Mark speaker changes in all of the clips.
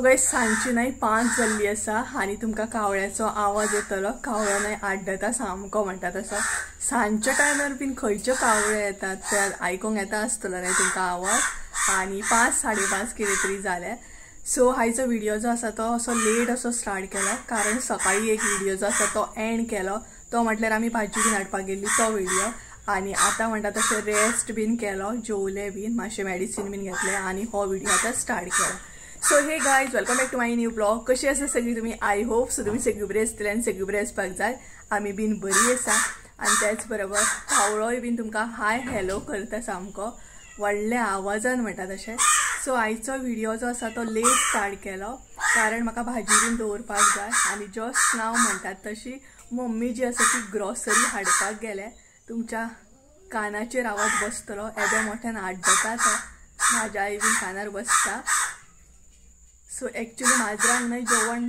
Speaker 1: So guys सांजची न्हय 5 जाल्ली आसा आनी तुमकां कावळ्याचो आवाज येतलो. कावळो न्हय आड्डता सामको म्हणटा तसो. सांजच्या टायमार बीन खंयच्यो कावळे येतात ते आयकूंक येता आसतलो न्हय तुमकां आवाज. आनी 5 साडे 5 कितें तरी जालें. सो आयचो व्हिडिओ जो आसा तो असो लेट असो स्टार्ट केलो, कारण सकाळी एक व्हिडिओ जो आसा तो एंड केलो, तो म्हटल्यार आमी भाजी बीन हाडपाक गेल्ली तो व्हिडिओ. आनी आतां म्हणटा तशें रेस्ट बीन केलो, जेवले बीन, मातशें मेडिसीन बीन घेतलें आनी हो व्हिडिओ आतां स्टार्ट केलो. So hey guys, welcome back to my new blog. कशी आसा सगळी तुमी? I hope so तुमी सगळी बरी आसतली आनी सगळी बरी आसपाक जाय. आमी बीन बरी आसा. आनी त्याच बरोबर कावळोय बीन तुमकां हाय हॅलो करता सामको व्हडल्या आवाजान म्हणटा तशें. सो आयचो व्हिडिओ जो आसा तो लेट स्टार्ट केलो, कारण म्हाका भाजी बीन दवरपाक जाय. आनी जस्ट नाव म्हणटात तशी मम्मी जी आसा ती ग्रॉसरी हाडपाक गेले. तुमच्या कानाचेर आवाज बसतलो, येद्या मोठ्यान आड्डता तो, म्हाज्याय बीन कानार बसता. सो एक्चुली माजरांक न्हय जेवण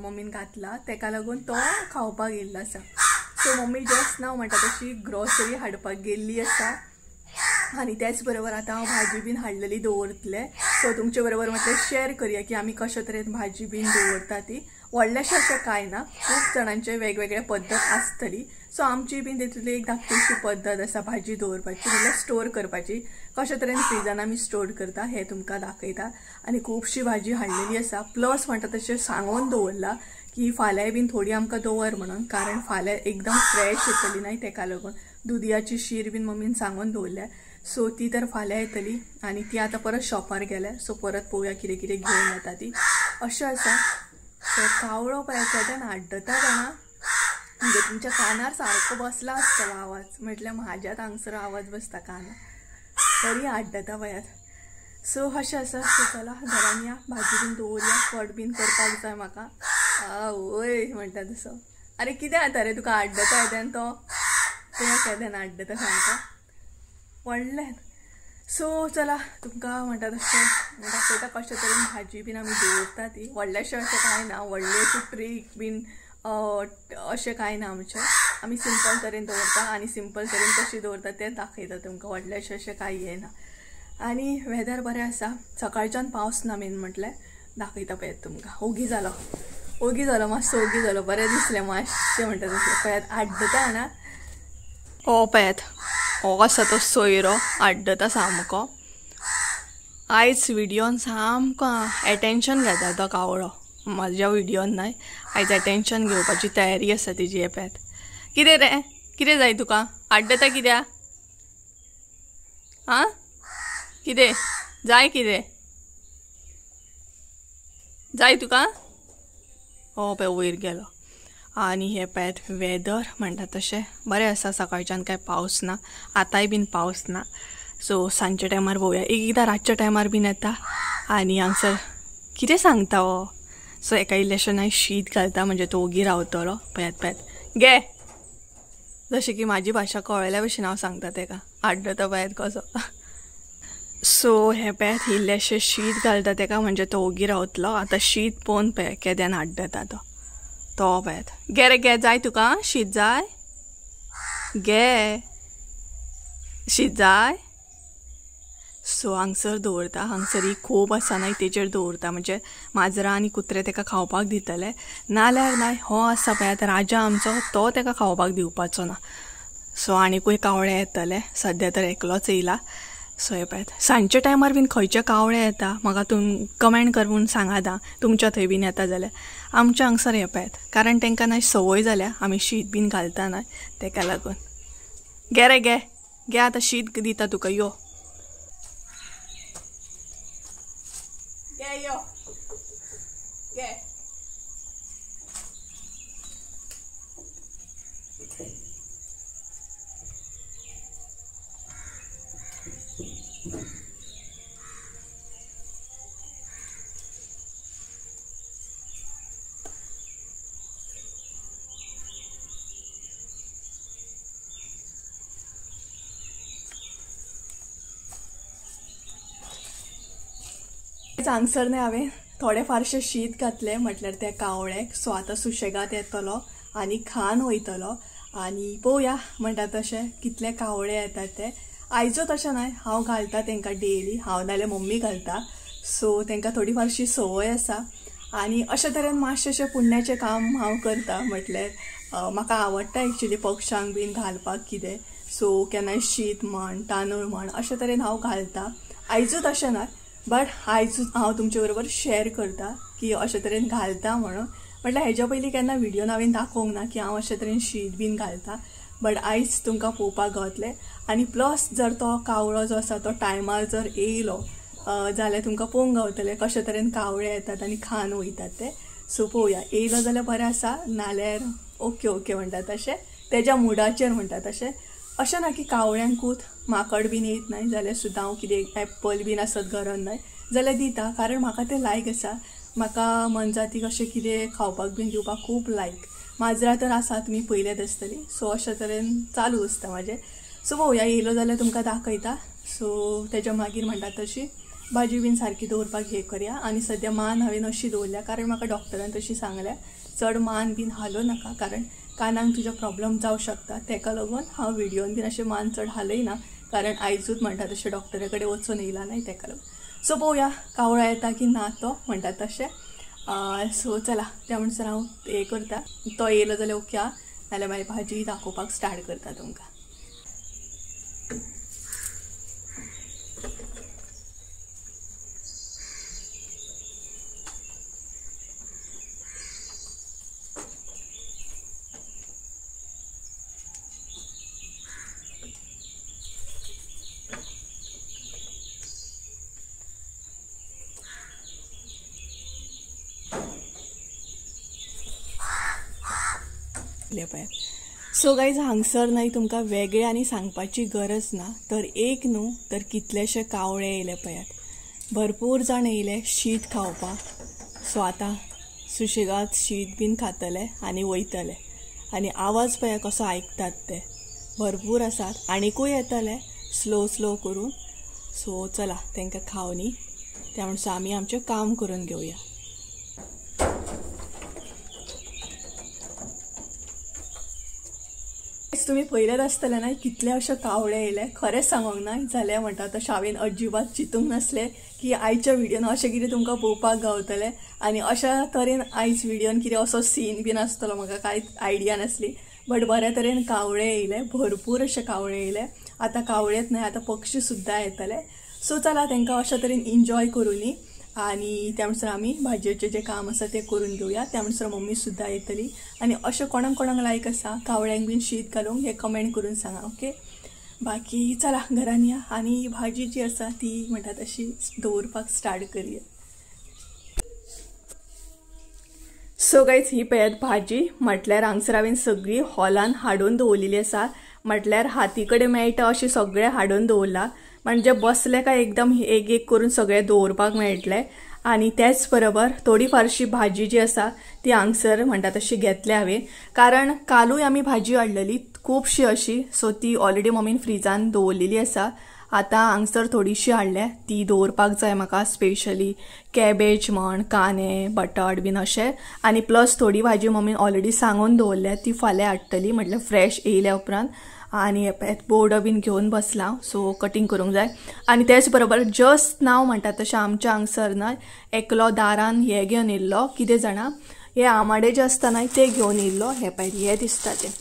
Speaker 1: मम्मीन घातलां, तेका लागून तो खावपाक येयल्लो आसा. सो मम्मी जस्ट नाव म्हणटा तशी ग्रॉसरी हाडपाक गेल्ली आसा. आनी त्याच बरोबर आतां हांव भाजी बीन हाडलेली दवरतलें. सो तुमचे बरोबर म्हटलें शेअर करया की आमी कशे तरेन भाजी बीन दवरता ती. व्हडलेशें अशें कांय ना, खूब जाणांचे वेगवेगळे पद्दत आसतली. सो आमची बीन तितूंतली एक धाकटीशी पद्दत आसा भाजी दवरपाची, म्हणल्यार स्टोर करपाची. कशे तरेन फ्रिजान आमी स्टोर करता हें तुमकां दाखयता. आनी खुबशी भाजी हाडलेली आसा, प्लस म्हणटा तशें सांगून दवरलां की फाल्यांय बीन थोडी आमकां दवर म्हणून, कारण फाल्यां एकदम फ्रेश येतली न्हय तेका लागून. दुदयाची शीर बीन मम्मीन सांगून दवरल्या, सो ती तर फाल्यां येतली. आनी ती आतां परत शॉपार गेल्या, सो परत पळोवया कितें कितें घेवन येता ती. अशें आसा. सो कावळो पळय केद्यान आड्डता जाणा, म्हणजे तुमच्या कानार सारको बसला आसतलो आवाज, म्हटल्यार म्हाज्यात हांगसर आवाज बसता कानार, तरी आड्डता पळयात. सो अशें आसा. सो चला घरान या, भाजी बीन दवरया, कट बीन करपाक जाय म्हाका. आवय म्हणटा तसो. अरे कितें जाता रे तुका आड्डता येद्यान तो, तुका केद्यान आड्डता सामको व्हडल्यान. सो चला तुमकां म्हणटा तशें दाखयता कशे तरेन भाजी बीन आमी दवरता ती. व्हडलेशें अशें कांय ना, व्हडलें अशें ट्रीक बीन अशें कांय ना आमचें. आमी सिंपल तरेन दवरता आनी सिंपल तरेन कशी दवरता तें दाखयता तुमकां. व्हडलेशें अशें कांय येना. आनी वेदर बरें आसा, सकाळच्यान पावस ना मेन म्हटल्यार. दाखयता पळयात तुमकां. ओगी जालो, ओगी जालो, मातसो ओगी जालो, बरें दिसलें मातशें म्हणटा तशें. पळयात आड्डता ना, हो पळयात हो आसा तो सोयरो आड्डता सामको. आयज व्हिडियोन सामको एटेंशन घेता तो कावळो, म्हाज्या व्हिडियोन न्हय आयज एटेंशन घेवपाची तयारी आसा तेजी. हे पळयात कितें रे, कितें जाय तुका, आड्डता कित्याक? आं कितें जाय, कितें जाय तुका? हो पळय वयर गेलो. आनी हे पळयात वेदर म्हणटा तशें बरें आसा, सकाळच्यान कांय पावस ना, आतांय बीन पावस ना. सो सांजच्या टायमार पळोवया, एक एकदां रातच्या टायमार बीन येता. आनी हांगसर कितें सांगता हो. सो एका इल्लेशें न्हय शीत घालता, म्हणजे तो ओगी रावतलो. पळयात पळयात गे, जशें की म्हाजी भाशा कळ्ळ्या भशेन हांव सांगता तेका, आड्डता पळयात कसो. सो हे पळयात इल्लेशें शीत घालता तेका, म्हणजे तो ओगी रावतलो. आतां शीत पळोवन पळय केद्यान आड्डता तो. तो पळयात गे रे गे, जाय तुका शीत जाय? गे शीत जाय? सो हांगसर दवरता, हांगसर ही खोप आसा न्हय तेजेर दवरता, म्हणजे माजरां आनी कुत्रे तेका खावपाक दितले. नाल्यार न्हय हो आसा पळयात राजा आमचो, तो तेका खावपाक दिवपाचो ना. सो आनीकूय कावळे येतले, सद्या तर एकलोच येयला. सो हे पळयात सांजच्या टायमार बीन खंयचे कावळे येता म्हाका तुम कमेंट कर म्हूण सांगात आं, तुमच्या थंय बीन येता जाल्यार. आमच्या हांगसर हे पळयात, कारण तांकां न्हय संवय जाल्या आमी शीत बीन घालता न्हय तेका लागून. गे रे गे गे, आतां शीत दिता तुका, यो गे यो गे. हांगसर न्हय हांवें थोडें फारशें शीत घातलें म्हटल्यार त्या कावळ्याक. सो आतां सुशेगाद येतलो आनी खान वयतलो. आनी पळोवया म्हणटा तशें कितले कावळे येतात ते. आयजो तशें न्हय, हांव घालता तेंकां डेली, हांव नाल्यार मम्मी घालता. सो तांकां थोडी फारशी संवय आसा आनी अशे तरेन मातशें अशें पुण्याचें काम हांव करता. म्हटल्यार म्हाका आवडटा एक्चुली पक्षांक बीन घालपाक कितें. सो केन्नाय शीत म्हण तांदूळ म्हण अशे तरेन हांव घालता. आयजूच अशें ना बट आयजूच हांव तुमचे बरोबर शेअर करता की अशे तरेन घालता म्हणून. म्हटल्यार हेज्या पयलीं केन्ना व्हिडियोन हांवें दाखोवंक ना की हांव अशे तरेन शीत बीन घालता, बट आयज तुमकां पळोवपाक गावतलें. आनी प्लस जर तो कावळो जो आसा तो टायमार जर येयलो जाल्यार तुमकां पळोवंक गावतलें कशे तरेन कावळे येतात आनी खान वयतात ते. सो पळोवया, येयलो जाल्यार बरें आसा, नाल्यार ओके ओके म्हणटा तशें तेज्या मुडाचेर म्हणटा तशें. अशें ना की कावळ्यांकूच माकड बीन येत न्हय जाल्यार सुद्दां हांव कितें एप्पल बीन आसत घरान न्हय जाल्यार दिता, कारण म्हाका तें लायक आसा. म्हाका मनजातीक अशें कितें खावपाक बीन दिवपाक खूब लायक. माजरां तर आसा तुमी पयल्यात आसतली. सो अशे तरेन चालू आसता म्हाजें. सो पळोवया, येयलो जाल्यार तुमकां दाखयता. सो तेज्या मागीर म्हणटा तशी भाजी बीन सारकी दवरपाक हें करया. आनी सद्या मान हांवें अशी दवरल्या कारण म्हाका डॉक्टरान तशी सांगल्या चड मान बीन हालोवं नाका, कारण कानाक तुज्या प्रॉब्लम जावं शकता. तेका लागून हांव व्हिडियोन बीन अशें मान चड हालयना, कारण आयजूच म्हणटा तशें डॉक्टरा कडेन वचून येयला न्हय तेका लागून. सो पळोवया कावळो येता की ना तो म्हणटा तशें. सो चला त्या म्हणसर हांव हें करता, तो येयलो जाल्यार ओके आहा, नाल्यार मागीर भाजी दाखोवपाक स्टार्ट करता तुमकां. सो गायज हांगसर न्हय तुमकां वेगळें आनी सांगपाची गरज ना, तर एक न्हू तर कितलेशे कावळे येयले पळयात, भरपूर जाण येयले शीत खावपाक. सो आतां सुशेगाद शीत बीन खातले आनी वयतले. आनी आवाज पळया कसो आयकतात ते, भरपूर आसात आनीकूय येतले स्लो स्लो करून. सो चला तांकां खावनी, त्या म्हणसर आमी आमचें काम करून घेवया. तुमी पयलेच आसतले न्हय कितले अशे कावळे येयले. खरेंच सांगोंक ना जाल्यार म्हणटा तशें हांवें अजिबात चिंतूंक नासलें की आयच्या व्हिडियोन अशें कितें तुमकां पळोवपाक गावतलें आनी अशा तरेन आयज व्हिडियोन कितें असो सीन बीन आसतलो म्हाका कांयच आयडिया नासली. बट बऱ्या तरेन कावळे येयले, भरपूर अशे कावळे येयले. आतां कावळेच न्हय आतां पक्षी सुद्दां येतले. सो चला तांकां अशा तरेन एन्जॉय करुनी आनी त्या म्हणसर आमी भाजयेचें जें काम आसा तें करून घेवया. त्या म्हणसर मम्मी सुद्दां येतली. आनी अशें कोणाक कोणाक लायक आसा कावळ्यांक बीन शीत घालूंक हें कमेंट करून सांगा ओके. बाकी चला घरान या आनी भाजी जी आसा ती म्हणटा तशी दवरपाक स्टार्ट करया. सो गायज ही पळयात भाजी, म्हटल्यार हांगसर हांवें सगळी हॉलान हाडून दवरलेली आसा. म्हटल्यार हाती कडेन मेळटा अशें सगळें हाडून दवरलां, म्हणजे बसले काय एकदम एक एक करून सगळें दवरपाक मेळटलें. आनी तेच बरोबर थोडी फारशी भाजी जी आसा ती हांगसर म्हणटा तशी घेतल्या हांवें, कारण कालूय आमी भाजी हाडलेली खुबशी अशी. सो ती ऑलरेडी मम्मीन फ्रिजान दवरलेली आसा. आतां हांगसर थोडीशी हाडल्या ती दवरपाक जाय म्हाका, स्पेशली कॅबेज म्हण कांदे बटाट बीन अशें. आनी प्लस थोडी भाजी मम्मीन ऑलरेडी सांगून दवरल्या ती फाल्यां हाडटली, म्हटल्यार फ्रेश येयल्या उपरांत. आनी बोर्ड बीन घेवन बसलां, सो कटींग करूंक जाय. आनी तेच बरोबर जस्ट नाव म्हणटा तशें आमच्या हांगसर न्हय एकलो दारान हें घेवन येयल्लो, कितें जाणा हे आमाडे जे आसता न्हय ते घेवन येयल्लो. हे पळयात हे दिसता ते,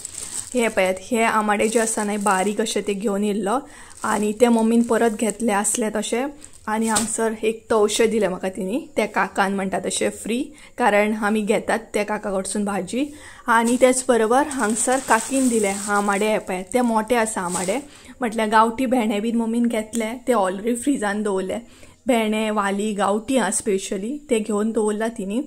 Speaker 1: हे पळयात हे आमाडे जे आसता न्हय बारीक अशे ते घेवन येयल्लो. आनी ते मम्मीन परत घेतले आसले तशे. आनी हांगसर एक तवशें दिलें म्हाका तिणी, त्या काकान म्हणटा तशें फ्री, कारण आमी घेतात त्या काका कडसून भाजी. आनी तेच बरोबर हांगसर काकीन दिले आमाडे, हे पळयात ते मोठे आसा आमाडे, म्हटल्यार गांवठी भेंडे बीन मम्मीन घेतले ते ऑलरेडी फ्रिजान दवरले. भेंडे वाली गांवठी आहा स्पेशली ते घेवन दवरला तिणी.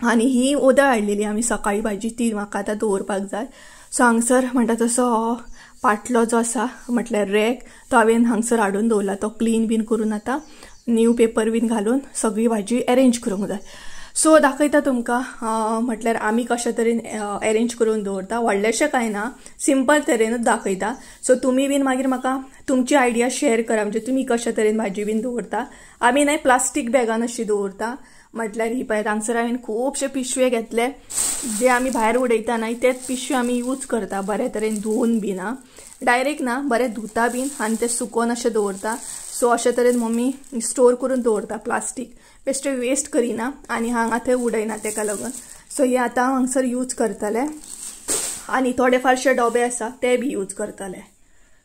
Speaker 1: आनी ही ओदळ हाडलेली आमी सकाळी भाजी, ती म्हाका आतां दवरपाक जाय. सो हांगसर म्हणटा तसो पाटलो जो आसा म्हटल्यार रॅक तो हांवें हांगसर हाडून दवरला, तो क्लीन बीन करून आतां न्यू पेपर बीन घालून सगळी भाजी अरेंज करूंक जाय. सो दाखयता तुमकां म्हटल्यार आमी कशे तरेन अरेंज करून दवरता. व्हडलेशें कांय ना, सिंपल तरेनूच दाखयता. सो तुमी बीन मागीर म्हाका तुमची आयडिया शेअर करा, म्हणजे तुमी कशे तरेन भाजी बीन दवरता. आमी न्हय प्लास्टीक बॅगान अशी दवरता. म्हटल्यार ही पळयात हांगसर हांवें खुबशे पिशवे घेतले जे आमी भायर उडयता न्हय तेच पिशवे आमी यूज करता बरे तरेन धुवन बीन, आं डायरेक्ट ना, बरें धुता बीन आनी ते सुकोवन अशें दवरता. सो अशे तरेन मम्मी स्टोर करून दवरता प्लास्टीक बेश्टे वेस्ट करिना आनी हांगा थंय उडयना तेका लागून. सो हे आतां हांगसर यूज करतले आनी थोडे फारशे डबे आसा ते बी यूज करतले.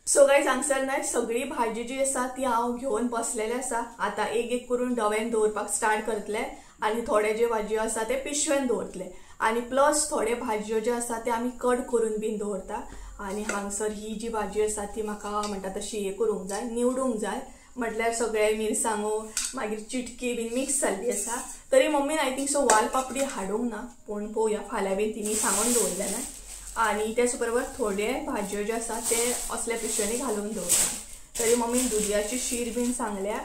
Speaker 1: सो गायज हांगसर न्हय सगळी भाजी जी आसा ती हांव घेवन बसलेले आसा. आतां एक एक करून डब्यान दवरपाक स्टार्ट करतले आनी थोडे जे भाजयो आसा ते पिशवेन दवरतले आनी प्लस थोडे भाजयो जे आसा ते आमी कट करून बीन दवरता. आनी हांगसर ही जी भाजी आसा ती म्हाका म्हणटा तशी हे करूंक जाय, निवडूंक जाय. म्हटल्यार सगळे मिरसांगो मागीर चिटकी बीन मिक्स जाल्ली आसा. तरी मम्मीन I think so वाल पापडी हाडूंक ना, पूण पळोवया फाल्यां बीन तिणी सांगून दवरलें ना. आनी तेच बरोबर थोडे भाजयो जे आसा ते असल्या पिशव्यांनी घालून दवरता. तरी मम्मीन दुदयाची शीर बीन सांगल्या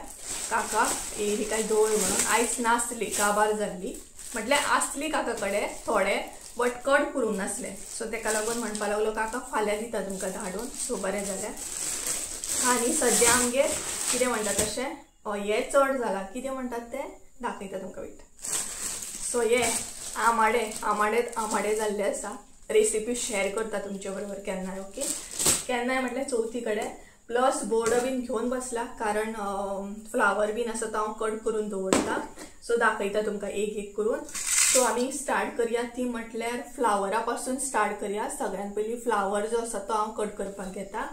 Speaker 1: काका ही काय दवर म्हणून. आयज नासली, काबार जाल्ली, म्हटल्यार आसली काका कडेन थोडे बट कट करूंक नासले. सो तेका लागून म्हणपा लागलो काका फाल्यां दिता तुमकां धाडून. सो बरें जालें. आनी सद्या आमगेर कितें म्हणटा तशें हें चड जालां, कितें म्हणटात तें दाखयता तुमकां वेट. सो हे आमाडे आमाडे आमाडे जाल्ले आसा. रेसिपी शेअर करता तुमचे बरोबर केन्नाय. ओके, केन्नाय म्हटल्यार चवथी कडेन. प्लस बोर्ड बीन घेवन बसला कारण फ्लावर बीन आसा तो हांव कट करून दवरता. सो दाखयता तुमकां एक एक करून. सो आमी स्टार्ट करया ती म्हटल्यार फ्लावरा पासून स्टार्ट करया. सगळ्यान पयलीं फ्लावर जो आसा तो हांव कट करपाक घेता.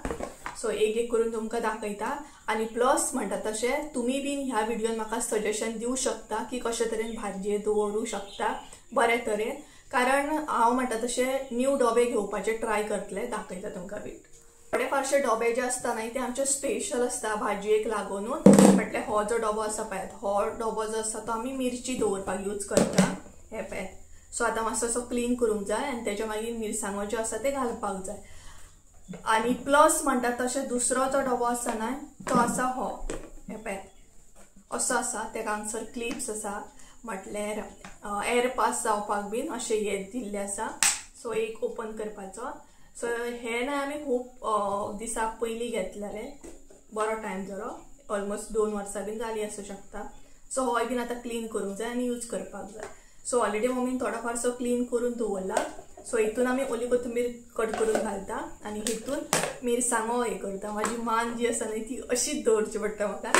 Speaker 1: सो एक एक करून तुमकां दाखयता. आनी प्लस म्हणटा तशें तुमी बीन ह्या व्हिडियोन म्हाका सजेशन दिवं शकता की कशे तरेन भाजये दवरूं शकता बरे तरेन, कारण हांव म्हणटा तशें न्यू डबे घेवपाचे ट्राय करतले. दाखयता तुमकां वेट. थोडे फारशे डबे जे आसता न्हय ते आमचे स्पेशल आसता भाजयेक लागूनूच. म्हटल्यार हो जो डबो आसा पळयात, हो डबो जो आसा तो आमी मिरची दवरपाक यूज करता. हे पळयात. सो आतां मातसो असो क्लीन करूंक जाय आनी तेच्या मागीर मिरसांगो ज्यो आसा ते घालपाक जाय. आनी प्लस म्हणटा तशें दुसरो जो डबो आसा न्हय तो आसा हो, हे पळयात असो आसा. तेका हांगसर क्लिप्स आसा, म्हटल्यार एर पास जावपाक बीन अशें हे दिल्लें आसा. सो एक ओपन करपाचो. सो हे न्हय आमी खूब दिसा पयलीं घेतलेले, बरो टायम जालो, ऑलमोस्ट 2 वर्सां बीन जालीं आसूं शकता. सो होय बीन आतां क्लीन करूंक जाय आनी यूज करपाक जाय. सो ऑलरेडी मम्मीन थोडो फारसो क्लीन करून दवरला. सो हितून आमी ओली कोथंबीर कट करून घालता आनी हितून मिरसांगो हे करता. म्हाजी मान जी आसा न्हय ती अशीच दवरची पडटा म्हाका.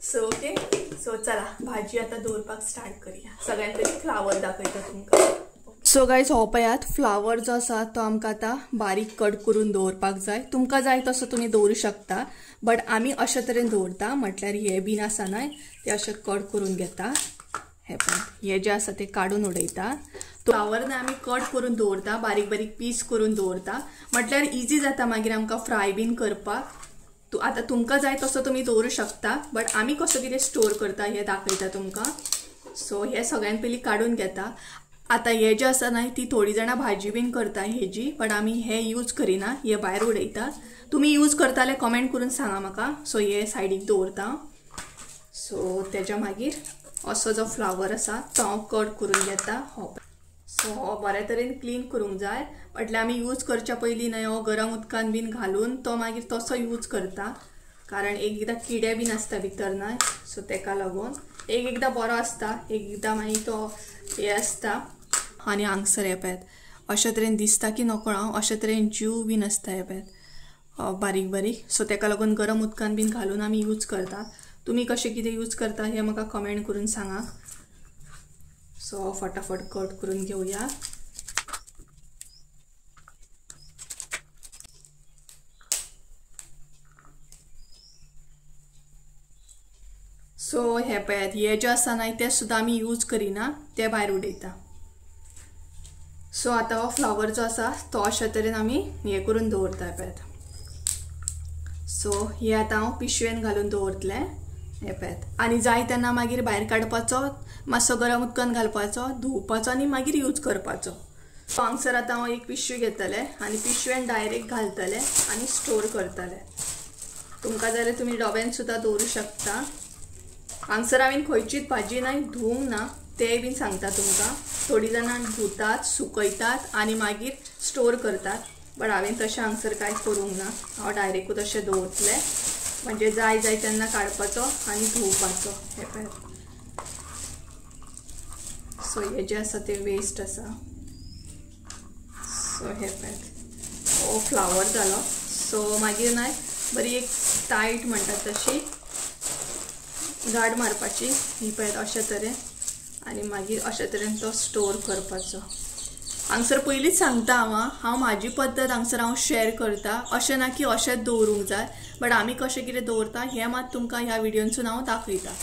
Speaker 1: सो ओके, सो चला भाजी आतां दवरपाक स्टार्ट करया. सगळ्यान पयलीं फ्लावर दाखयता तुमकां. सो गायज हो पळयात फ्लावर जो आसा तो आमकां आतां बारीक कट करून दवरपाक जाय. तुमकां जाय तसो तुमी दवरूं शकता, बट आमी अशे तरेन दवरता. म्हटल्यार हे बीन आसा न्हय ते अशें कट करून घेता. हे पळय हे जे आसा ते काडून उडयता. फ्लावर न्हय आमी कट करून दवरता, बारीक बारीक पीस करून दवरता, म्हटल्यार इजी जाता मागीर आमकां फ्राय बीन करपाक. आतां तुमकां जाय तसो तुमी दवरूं शकता, बट आमी कसो कितें स्टोर करता हें दाखयता तुमकां. सो हे सगळ्यान पयलीं काडून घेता. आतां हे जे आसा न्हय ती थोडी जाणां भाजी बीन करता हेजी, बट आमी हे यूज करिना, हे भायर उडयता. तुमी यूज करताले कमेंट करून सांगा म्हाका. सो हे सायडीक दवरता. सो तेज्या मागीर असो जो फ्लावर आसा तो हांव कट करून घेता. हो सो हो बरे तरेन क्लीन करूंक जाय. म्हटल्यार आमी यूज करच्या पयलीं न्हय हो गरम उदकान बीन घालून तो मागीर तसो यूज करता, कारण एक एकदां किडे बीन आसता भितर न्हय. सो तेका लागून एक एकदां बरो आसता, एक एकदां मागीर तो हे आसता. आनी हांगसर हे पळयात अशे तरेन दिसता की नकळो हांव, अशे तरेन जीव बीन आसता हे पळयात बारीक बारीक. सो तेका लागून गरम उदकान बीन घालून आमी यूज करता. तुमी कशें कितें यूज करता हें म्हाका कमेंट करून सांगा. सो फटाफट कट करून घेवया. सो हे पळयात हे जे आसा न्हय ते सुद्दां आमी यूज करिना, ते भायर उडयता. सो आतां हो फ्लावर जो आसा तो अशे तरेन आमी हे करून दवरता पळयात. सो हे आतां हांव पिशवेन घालून दवरतलें हे पळयात. आनी जाय तेन्ना मागीर भायर काडपाचो, मातसो गरम उदकान घालपाचो, धुवपाचो आनी मागीर यूज करपाचो. सो हांगसर आतां हांव एक पिशवी घेतलें आनी पिशवेन डायरेक्ट घालतलें आनी स्टोर करतलें. तुमकां जाल्यार तुमी डब्यान सुद्दां दवरूं शकता. हांगसर हांवें खंयचीच भाजी न्हय धुवंक ना, तें बीन सांगता तुमकां. थोडीं जाणां धुतात, सुकयतात आनी मागीर स्टोर करतात, बट हांवें तशें हांगसर कांय करूंक ना. हांव डायरेक्टूच अशें दवरतलें, म्हणजे जाय जाय तेन्ना काडपाचो आनी धुवपाचो. हे पळयात. सो हे जे आसा ते वेस्ट आसा. सो हे पळयात हो फ्लावर जालो. सो मागीर न्हय बरी एक टायट म्हणटात तशी गाड मारपाची ही पळयात अशे तरेन आनी मागीर अशे तरेन तो स्टोर करपाचो. हांगसर पयलींच सांगता हांव, हांव म्हाजी पद्दत हांगसर हांव शेअर करता, अशें ना की अशेंच दवरूंक जाय, बट आमी कशें कितें दवरता हें मात तुमकां ह्या व्हिडियोनसून हांव दाखयता.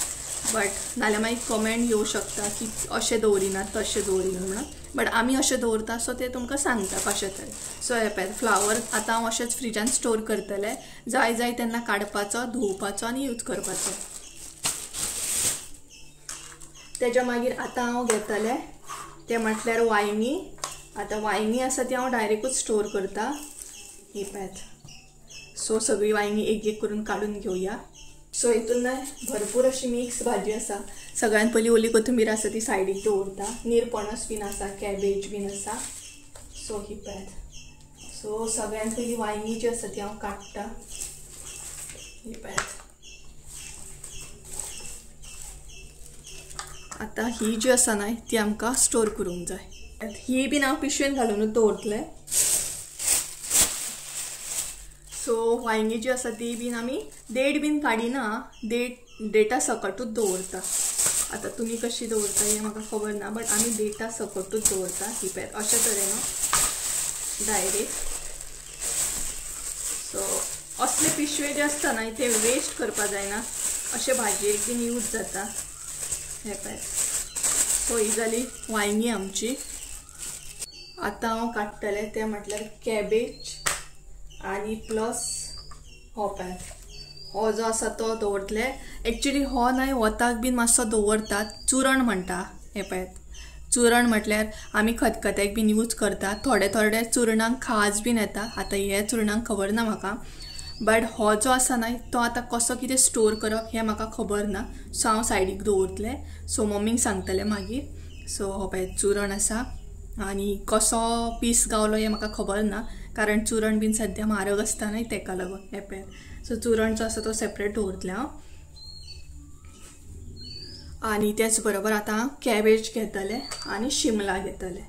Speaker 1: बट नाल्यार मागीर कमेंट येवं शकता की अशें दवरिनात तशें दवरिनात म्हणून, बट आमी अशें दवरता सो ते तुमकां सांगता कशें तरेन. सो हे पळयात फ्लावर आतां हांव अशेंच फ्रिजान स्टोर करतलें, जाय जाय तेन्ना काडपाचो, धुवपाचो आनी यूज करपाचो. तेज्या मागीर आतां हांव घेतलें तें म्हटल्यार वांयगी. आतां वांयगी आसा ती हांव डायरेक्टूच स्टोर करता. ही पळयात सो सगळी वांयगी एक एक करून काडून घेवया. सो हितून भरपूर अशी मिक्स भाजी आसा. सगळ्यात पयलीं ओली कोथंबीर आसा ती सायडीक दवरता, निरपणस बीन आसा, कॅबेज बीन आसा. सो ही पळयात सो सगळ्यात पयलीं वांयगी जी आसा ती हांव काडटा. ही पळयात आतां ही जी आसा न्हय ती आमकां स्टोर करूंक जाय. ही बीन हांव पिशवेन घालुनूच दवरतलें. सो वांयगी जी आसा ती बीन आमी देड बीन काडिना, देटा सकटूच दवरता. आतां तुमी कशी दवरता हें म्हाका खबर ना, बट आमी देटा सकटूच दवरता. ही पळयात अशे तरेन डायरेक्ट. सो असले पिशवे जे आसता न्हय ते वेस्ट करपा जायना, अशे भाजयेक बीन यूज जाता. हे पळयात सो ही जाली वांयगी आमची. आतां हांव काडटलें तें म्हटल्यार कॅबेज आनी प्लस हो पळयात हो जो आसा तो दवरतले. एक्चुली हो न्हय वताक बीन मातसो दवरतात, चुरण म्हणटा. हें पळयात चुरण म्हटल्यार आमी खतखत्याक बीन यूज करतात. थोडे थोडे चुरणांक खाज बीन येता, आतां हे चुरणांक खबर ना म्हाका, बट हो जो आसा न्हय तो आतां कसो कितें स्टोर करप हें म्हाका खबर ना, सो हांव सायडीक दवरतलें. सो मम्मीक सांगतलें मागीर. सो हो पळयात चुरण आसा आनी कसो पीस गावलो हें म्हाका खबर ना, कारण चुरण बीन सद्या म्हारग आसता न्हय तेका लागून. हें पळयात सो चुरण जो आसा तो सेपरेट दवरतलें हांव. आनी तेच बरोबर आतां हांव कॅबेज घेतलें आनी शिमला घेतलें.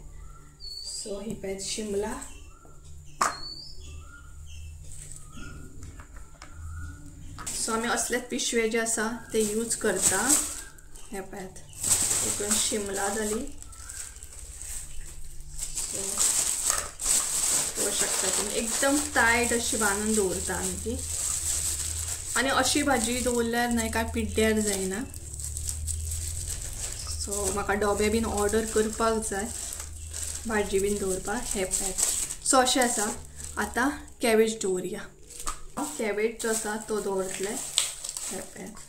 Speaker 1: सो ही पळयात शिमला. सो आमी असलेच पिशवे जे आसा ते यूज करता. हें पळयात तितून शिमला जाली. पळोवंक शकता तुमी एकदम टायट अशी बांदून दवरता आमी ती. आनी अशी भाजी दवरल्यार न्हय काय पिड्ड्यार जायना. सो म्हाका डोबे बीन ऑर्डर करपाक जाय भाजी बीन दवरपाक. हे पळयात सो अशें आसा. आतां कॅबेज दवरया. कॅबेज जो आसा तो दवरतलें. हे पळयात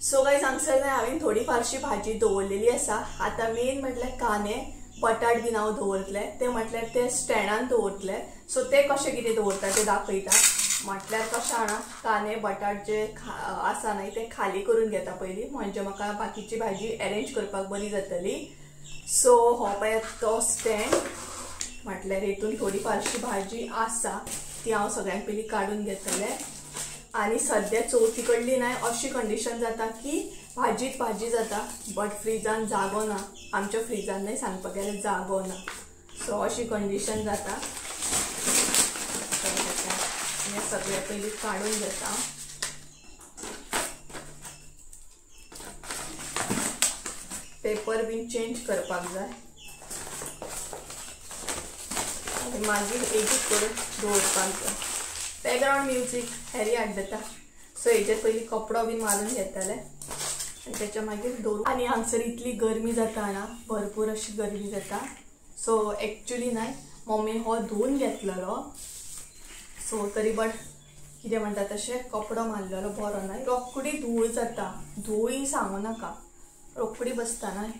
Speaker 1: सो गायज हांगसर न्हय हांवें थोडी फारशी भाजी दवरलेली आसा. आतां मेन म्हटल्यार कांदे बटाट बीन हांव दवरतलें, ते म्हटल्यार ते स्टँडान दवरतले. सो ते कशें कितें दवरता ते दाखयता. म्हटल्यार कशें जाणा कांदे बटाट जे आसा न्हय ते खाली करून घेता पयलीं, म्हणजे म्हाका बाकीची भाजी एरेंज करपाक बरी जातली. सो हो पळयात तो स्टँड, म्हटल्यार हितून थोडी फारशी भाजी आसा ती हांव सगळ्यांत पयलीं काडून घेतलें. आनी सद्या चवथी कडली न्हय अशी कंडिशन जाता की भाजीत भाजी जाता, बट फ्रिजान जागो ना. आमच्या फ्रिजान न्हय सांगपाक गेल्यार जागो ना, सो अशी कंडिशन जाता. हें सगळें पयलीं काडून घेता. पेपर बीन चेंज करपाक जाय आनी मागीर एक एक करून दवरपाक जाय. बॅकग्रावंड म्युजीक हॅरी आड्डता, सो हेजेर पयलीं कपडो बीन मारून घेतले आनी तेच्या मागीर दवरू. आनी हांगसर इतली गरमी जाता ना, भरपूर अशी गरमी जाता. सो एक्चुली न्हय मम्मीन हो धुवून घेतलेलो, सो तरी बट कितें म्हणटा तशें कपडो मारलेलो बरो न्हय, रोखडी धूळ जाता, धुळी सांगू नाका, रोखडी बसता न्हय,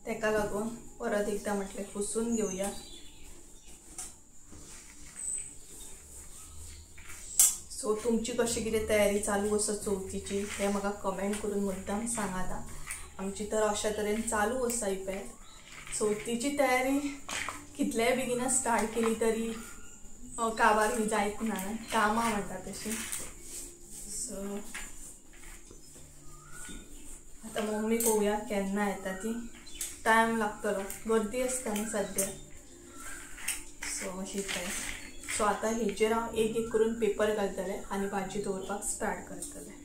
Speaker 1: तेका लागून परत एकदां म्हटलें पुसून घेवया. सो तुमची कशी कितें तयारी चालू आसा चवथीची हें म्हाका कमेंट करून मुद्दाम सांगात. आमची तर अशा तरेन चालू आसा ही पळय चवथीची तयारी. कितल्याय बेगिना स्टार्ट केली तरी काबार ही जायत ना, कामां म्हणटा तशी. सो आतां मम्मी पळोवया केन्ना येता ती, टायम लागतलो, गर्दी आसता न्ही सद्या. सो अशी पळय. सो आतां हेचेर हांव एक एक करून पेपर घालतलें आनी भाजी दवरपाक स्टार्ट करतलें.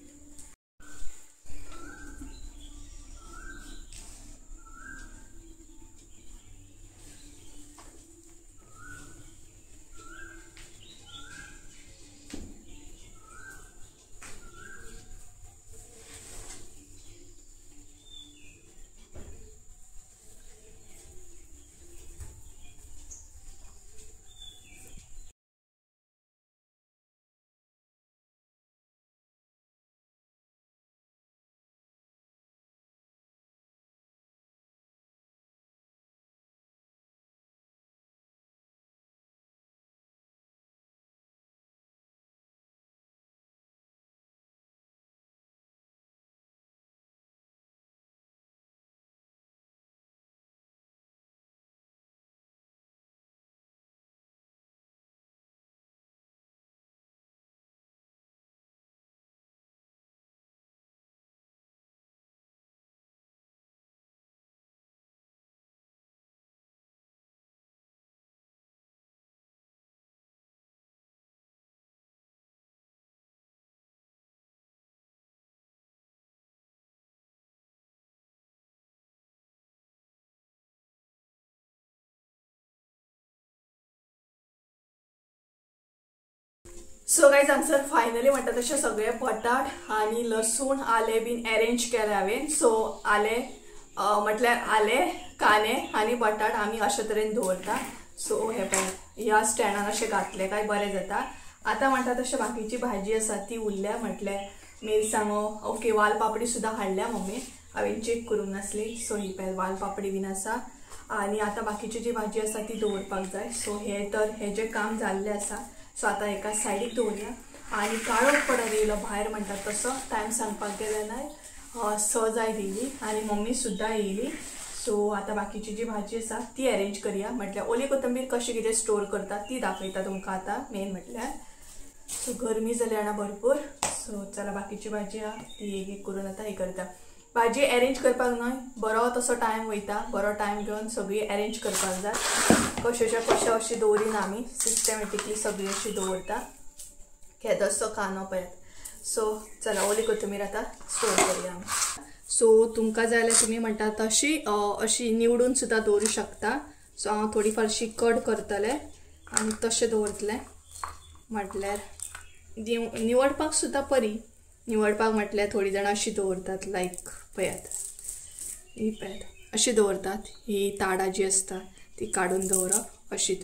Speaker 1: सो गायज हांगसर फायनली म्हणटा तशें सगळे बटाट आनी लसूण आलें बीन अरेंज केलें हांवें. सो आलें म्हटल्यार आलें, कांदे आनी बटाट आमी अशे तरेन दवरता. सो हे पळय ह्या स्टँडान अशें घातलें काय बरें जाता. आतां म्हणटा तशें बाकीची भाजी आसा ती उरल्या, म्हटल्यार मिरसांगो, ओके वालपापडी सुद्दां हाडल्या मम्मी, हांवें चॅक करूंक नासली. सो ही पळय वालपापडी बीन आसा आनी आतां बाकीची जी भाजी आसा ती दवरपाक जाय. सो हे तर हेजें काम जाल्लें आसा. सो आतां एका सायडीक दवरया आनी काळोख पडत येयलो भायर म्हणटात तसो टायम सांगपाक गेले ना, 6 जायत येयली आनी मम्मी सुद्दां येयली. सो आतां बाकीची जी भाजी आसा ती अरेंज करया, म्हटल्यार ओली कोथंबीर कशी कितें स्टोर करता ती दाखयता तुमकां आतां मेन म्हटल्यार. सो गरमी जाली जाणा भरपूर. सो चला बाकीची भाजी आहा ती एक एक करून आतां हें करता. भाजी अरेंज करपाक न्हय बरो तसो टायम वयता, बरो टायम घेवन सगळी अरेंज करपाक जाय. कशेच्या कशें अशी दवरिना आमी, सिस्टमॅटिकली सगळी अशी दवरता. केदोसो कांदो पळयात. सो चला ओली कोथंबीर आतां स्टोर करया आमी. सो तुमकां जाय जाल्यार तुमी म्हणटा तशी अशी निवडून सुद्दां दवरूं शकता. सो हांव थोडी फारशी कट करतलें आनी तशें दवरतलें, म्हटल्यार निवडपाक सुद्दां बरी. निवडपाक म्हटल्यार थोडीं जाणां अशी दवरतात, लायक पळयात ही पळयात अशी दवरतात, ही ताडां जी आसता ती काडून दवरप अशी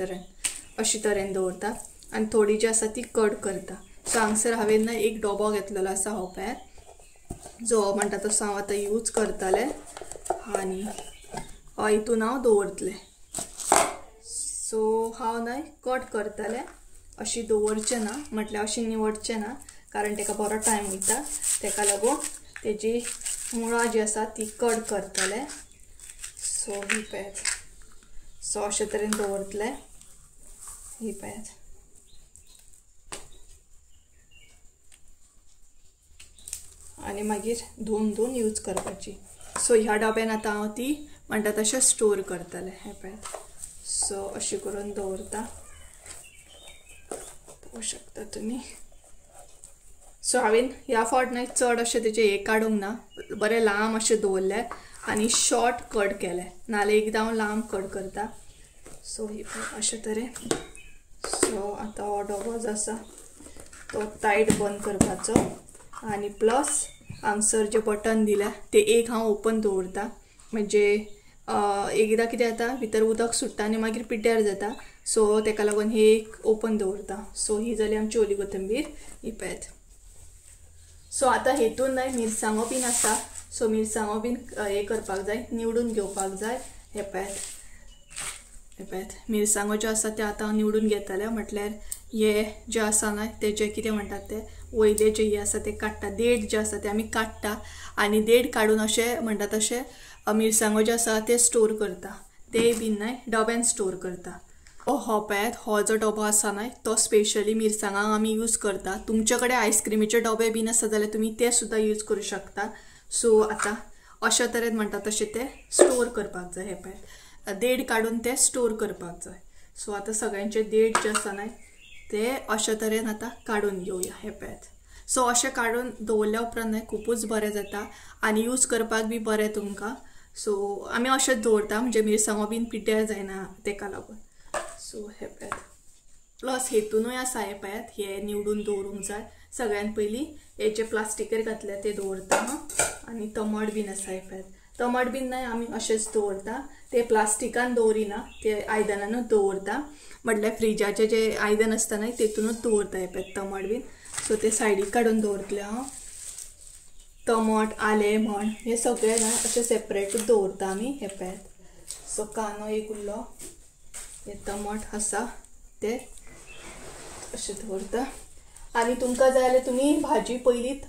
Speaker 1: तरेन दवरतात आनी थोडी जी आसा ती कट करता. सो हांगसर हांवें ना एक डबो घेतलेलो आसा हो पळयात, जो म्हणटा तसो हांव आतां यूज करतलें आनी हितून हांव दवरतलें. सो हांव न्हय कट करतलें, अशी दवरचें ना, म्हटल्यार अशी निवडचें ना, कारण ताका बरो टायम वयता. ताका लागून तेजी मुळां जी आसा ती कट करतलें. सो ही पळयात, सो अशे तरेन दवरतलें ही पळयात. आनी मागीर धुवन धुवन यूज करपाची. सो ह्या डब्यान आतां हांव ती म्हणटा तशें स्टोर करतलें. हें पळयात, सो अशें करून दवरता, पळोवंक शकता तुमी. सो हांवें ह्या फावट न्हय चड अशें तेजें हें काडूंक ना, बरें लांब अशें दवरलें आनी शॉर्ट कट केलें, नाल्यार एकदां हांव लांब कट करता. सो ही पळय अशे तरेन. सो आतां हो डबो जो आसा तो टायट बंद करपाचो आनी प्लस हांगसर जे बटन दिल्या ते एक हांव ओपन दवरता, म्हणजे एकदां कितें जाता भितर उदक सुट्टा आनी मागीर पिड्ड्यार जाता. सो ताका लागून हे एक ओपन दवरता. सो ही जाली आमची ओली कोथंबीर ही पळयात. सो आतां हेतून न्हय मिरसांगो बीन आसा. सो मिरसांगो बीन हें करपाक जाय, निवडून घेवपाक जाय. हें पळयात, हें पळयात मिरसांगो ज्यो आसा ते आतां हांव निवडून घेतलें, म्हटल्यार हे जे आसा न्हय तेजे कितें म्हणटात ते वयले जे हे आसा ते काडटा, देड जे आसा ते आमी काडटा आनी देड काडून अशें म्हणटा तशें मिरसांगो जे आसा ते स्टोर करता, ते बीन न्हय डब्यान स्टोर करता. हो पळयात हो जो डबो आसा न्हय तो स्पेशली मिरसांगांक आमी यूज करता. तुमचे कडेन आयस्क्रिमीचे डबे बीन आसा जाल्यार तुमी ते सुद्दां यूज करूं शकता. सो आतां अशा तरेन म्हणटा तशें ते स्टोर करपाक जाय. हे पळयात देड काडून ते स्टोर करपाक जाय. सो आतां सगळ्यांचे देड जे आसा न्हय ते अशा तरेन आतां काडून घेवया. हे पळयात सो अशें काडून दवरल्या उपरांत न्हय खुबूच बरें जाता आनी यूज करपाक बी बरें तुमकां. सो आमी अशेंच दवरता म्हणजे मिरसांगो बीन पिड्ड्यार जायना तेका लागून. सो हे पळयात प्लस हेतूनय आसा. हे पळयात हे निवडून दवरूंक जाय. सगळ्यान पयलीं हे जे प्लास्टिकेर घातले ते दवरता आनी टमाट बीन आसा. हे पळयात टमाट बीन न्हय आमी अशेंच दवरता, ते प्लास्टिकान दवरिना, ते आयदनानूच दवरता. म्हटल्यार फ्रिजाचे जे आयदन आसता न्हय तेतूनच दवरता. हे पळयात टमाट बीन सो ते सायडीक काडून दवरतले हांव. टमाट आलें म्हण हे सगळें न्हय अशें सेपरेटूच दवरता आमी. हे पळयात सो कांदो एक उरलो, हे टमाट आसा ते अशें दवरता. आनी तुमकां जाय जाल्यार तुमी भाजी पयलींच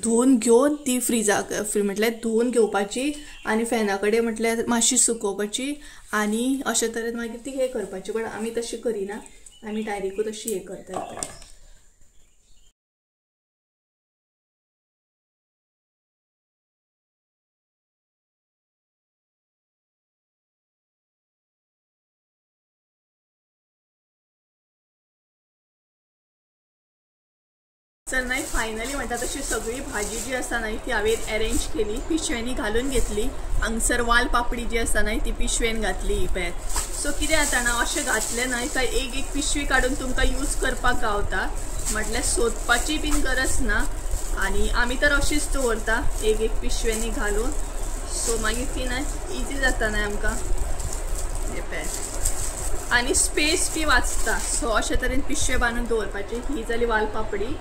Speaker 1: धुवन घेवन ती फ्रिजाक म्हटल्यार धुवन घेवपाची आनी फॅना कडेन म्हटल्यार मातशी सुकोवपाची आनी अशे तरेन मागीर ती हें करपाची. बट आमी तशी करिना, आमी डायरेक्टूच अशी हें करता. तर न्हय फायनली म्हणटा तशी सगळी भाजी जी आसा न्हय ती हांवें अरेंज केली, पिशव्यांनी घालून घेतली. हांगसर वाल पापडी जी आसा न्हय ती पिशवेन घातली ही पळयात. सो कितें जाता ना अशें घातलें न्हय काय एक एक पिशवी काडून तुमकां यूज करपाक गावता, म्हटल्यार सोदपाची बीन गरज ना. आनी आमी तर अशीच दवरता एक एक पिशव्यांनी घालून. सो मागीर ती न्हय इजी जाता न्हय आमकां. हे पळयात आनी स्पेस बी वाचता. सो अशे तरेन पिशवे बांदून दवरपाची. ही जाली वाल पापडी.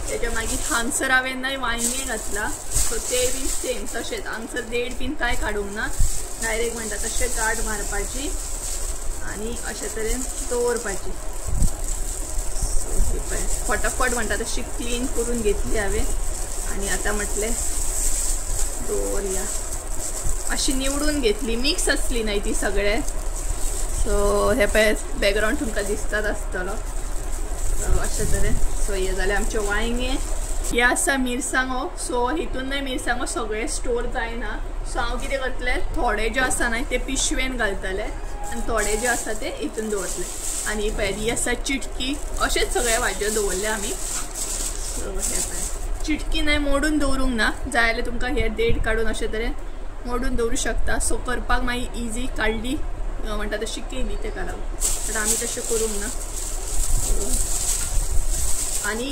Speaker 1: तेच्या मागीर हांगसर हांवें न्हय वांयगें घातलां. सो ते बी सेम तशेंच हांगसर देड बीन कांय काडूंक ना, डायरेक्ट म्हणटा तशें गांठ मारपाची आनी अशे तरेन दवरपाची. सो ही पळय फटाफट म्हणटा तशी क्लीन करून घेतली हांवें आनी आतां म्हटलें दवरया. अशी निवडून घेतली, मिक्स आसली न्हय ती सगळें. सो हे पळय बॅकग्रावंड तुमकां दिसतात आसतलो. अशे तरेन सो हे जालें आमचें वांयगें. हे आसा मिरसांगो. सो हितून न्हय मिरसांगो सगळें स्टोर जायना. सो हांव कितें करतलें, थोडे जे आसा न्हय ते पिशवेन घालतले आनी थोडे जे आसा ते हितून दवरतले. आनी पळय ही आसा चिटकी. अशेंच सगळे भाजयो दवरले आमी. सो हे पळय चिटकी न्हय मोडून दवरूंक ना, जाय जाल्यार तुमकां हे देड काडून अशे तरेन मोडून दवरूं शकता. सो करपाक मागीर इजी काडली म्हणटा तशी केली तेका लागून, बट आमी तशें करूंक ना. आनी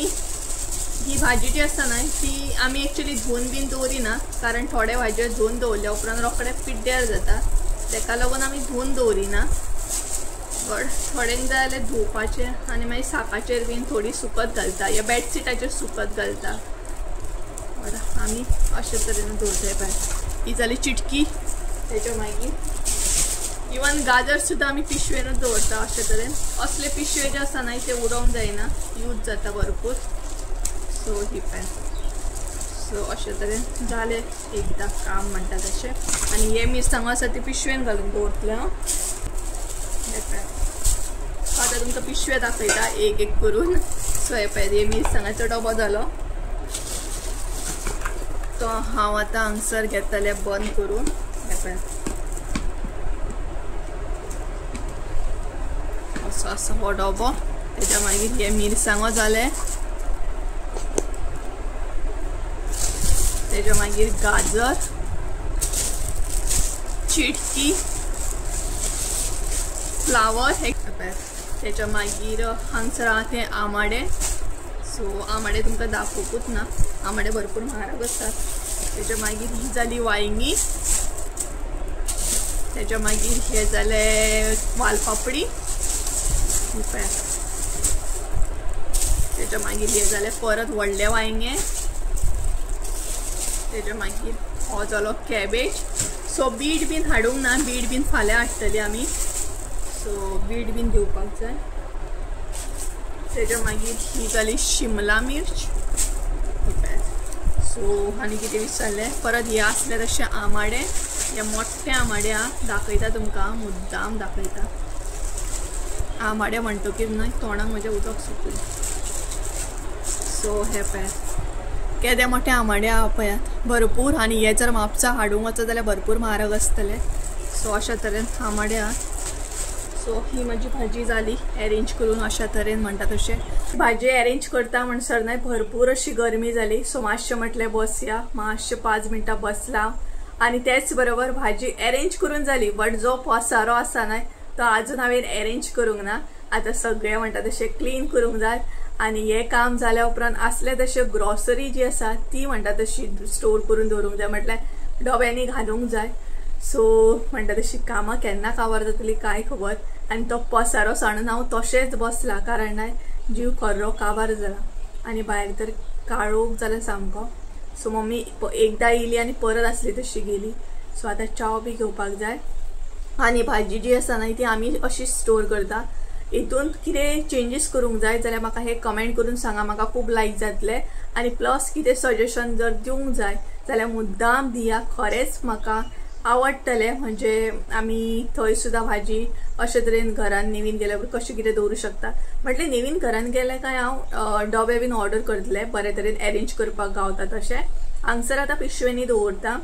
Speaker 1: ही भाजी जी आसा न्हय ती आमी एक्चुली धुवन बीन दवरिना, कारण थोडे भाजयो धुवन दवरल्या उपरांत रोखडे पिड्ड्यार जाता, तेका लागून आमी धुवन दवरिना. बट थोड्यांक जाय जाल्यार धुवपाचें आनी मागीर साकाचेर बीन थोडी सुकत घालता या बेडशीटाचेर सुकत घालता. बट आमी अशे तरेन दवरताय. पळय ही जाली चिटकी. तेच्या मागीर इवन गाजर सुद्दां आमी पिशवेनूच दवरता अशे तरेन. असले पिशवे जे आसा न्हय ते उडोवंक जायना, यूज जाता भरपूर. सो ही पळय सो अशे तरेन जालें एकदां काम म्हणटा तशें. आनी हे मिरसांगो आसा ते पिशवेन घालून दवरतलें हांव. हे पळय आतां तुमकां पिशवे दाखयता एक एक करून. सो हे पळय हे मिरसांगाचो डबो जालो, तो हांव आतां हांगसर घेतलें बंद करून. हे पळय असो आसा हो डबो. तेच्या मागीर हे मिरसांगो जाले, तेच्या मागीर गाजर, चिटकी, फ्लावर हे, तेच्या मागीर हांगसर आहा ते आमाडे. सो आमाडे तुमकां दाखोवकूच ना, आमाडे भरपूर म्हारग आसतात. तेच्या मागीर ही जाली वांयगीं. तेच्या मागीर हे जाले वालपापडी. तेच्या मागीर हे जाले परत व्हडले वांयगें. तेच्या मागीर हो जालो कॅबेज. सो बीट बीन हाडूंक ना, बीट बीन फाल्यां हाडटली आमी. सो बीट बीन घेवपाक जाय. तेच्या मागीर ही जाली शिमला मिर्च. सो आनी कितें विसरलें, परत हे आसले तशे आमाडे, हे मोठे आमाडे आहा, दाखयता तुमकां मुद्दाम दाखयता. आमाडे म्हणटकीर न्हय तोंडाक म्हजें उदक सुकलें. सो हे पळयात केदे मोठे आमाडे आहा पळयात भरपूर. आनी हे जर म्हापसा हाडूंक वचत जाल्यार भरपूर म्हारग आसतले. सो अशा तरेन आमाडे आहा. सो ही म्हजी भाजी जाली एरेंज करून अशा तरेन म्हणटा तशें. भाजी एरेंज करता म्हणसर न्हय भरपूर अशी गरमी जाली. सो मातशें म्हटलें बसया, मातशें 5 मिनटां बसला आनी तेच बरोबर भाजी एरेंज करून जाली. बट जो पसारो आसा न्हय तो आजून हांवें एरेंज करूंक ना. आतां सगळें म्हणटा तशें क्लीन करूंक जाय. आनी हें काम जाल्या उपरांत आसले तशें ग्रॉसरी जी आसा ती म्हणटा तशी स्टोर करून दवरूंक जाय, म्हटल्यार डब्यांनी घालूंक जाय. सो म्हणटा तशी कामां केन्ना काबार जातली कांय खबर. आनी तो पसारो सांडून हांव तशेंच बसला, कारण न्हय जीव खरो काबार जाला आनी भायर तर काळोख जाला सामको. सो मम्मी एकदां येयली आनी परत आसली तशी गेली. सो आतां च्याव बी घेवपाक जाय. आनी भाजी जी आसा न्हय ती आमी अशी स्टोर करता. हितून कितें चेंजीस करूंक जाय जाल्यार म्हाका हे कमेंट करून सांगा, म्हाका खूब लायक जातले. आनी प्लस कितें सजेशन जर दिवंक जाय जाल्यार मुद्दाम दिया, खरेंच म्हाका आवडटलें. म्हणजे आमी थंय सुद्दां भाजी अशे तरेन घरान नवीन गेल्या कशें कितें दवरूं शकता. म्हटलें नवीन घरान गेलें काय हांव डबे बीन ऑर्डर करतलें, बरे तरेन एरेंज करपाक गावता तशें. हांगसर आतां पिशवेंनी दवरता,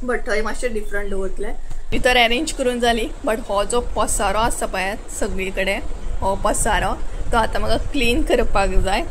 Speaker 1: बट थंय मातशें डिफरंट दवरतलें. ती तर एरेंज करून जाली, बट हो जो पसारो आसा पळयात सगळी कडेन हो पसारो तो आतां म्हाका क्लीन करपाक जाय.